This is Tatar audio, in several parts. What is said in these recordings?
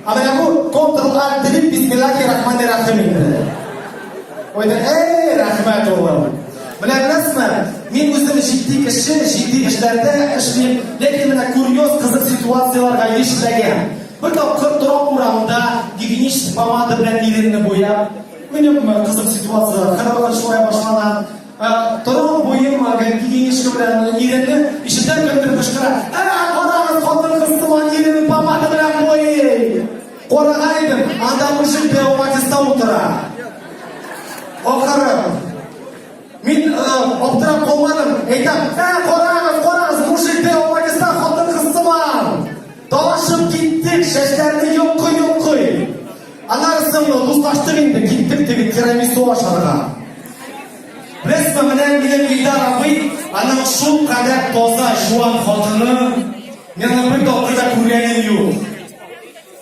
Ә менә бу Ctrl Alt Delete бисмиллахи рахмани рахим инде. Ой, эй, рәхмәт, улым. Менә беләсезме, мин үзем җитди кеше, җитди эшләрдә эшлим, ләкин менә курьез, кызык ситуацияләргә еш эләгәм. Бер тапкыр торак урамында гигиенический помада белән иренне буяп, минем кызык ситуацияләр һәрвакыт шулай башлана. Торам буем гигиеничка белән иренне, ишетәм кемдер кычкыра. Ә, карагыз, хатын-кыз сыман иренен помада белән буйый. Караган идем, анда мужик Беоматиста утыра. Акырып. Мин аптырап калмадым. Әйтәм, ә, карагыз, карагыз, мужик Беоматиста хатын-кыз сыман. Талашып киттек, чәчләрне йолкый-йолкый. Аннары соң дуслаштык инде, киттек теге тирамису ашарга. Беләсезме, менә минем Илдар абый, аның шул кадәр таза, жуан хатыны, мин аны бер тапкыр да күргәнем юк.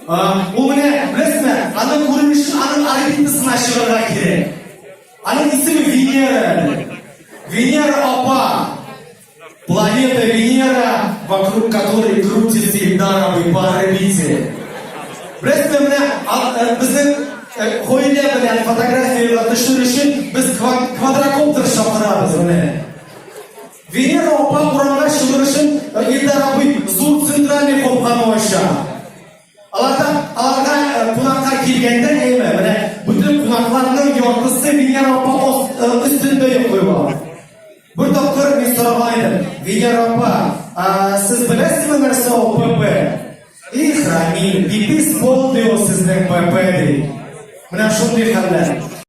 Ул менә, беләсезме, аның күренешен аның орбитасына чыгарга кирәк. Аның исеме Венера әле. Венера апа. Планета Венера, вокруг которой крутится Илдар абый по орбите. Беләсезме, менә безнең гаилә белән фотографиягә төшер өчен без квадрокоптер чакырабыз менә. Венера апа урамга чыгыр өчен Илдар абый зур центральный капканы ача. Аларда аларга кунакка килгәндә, әйме, менә бөтен кунакларның яртысы Венера апа өстендә йоклыйлар. Бер тапкыр мин сораган идем, Венера апа, сез беләсезме нәрсә ул ПП? Их, Рамил, пипис булды ул сезнең ПП, ди. Менә шундый хәлләр.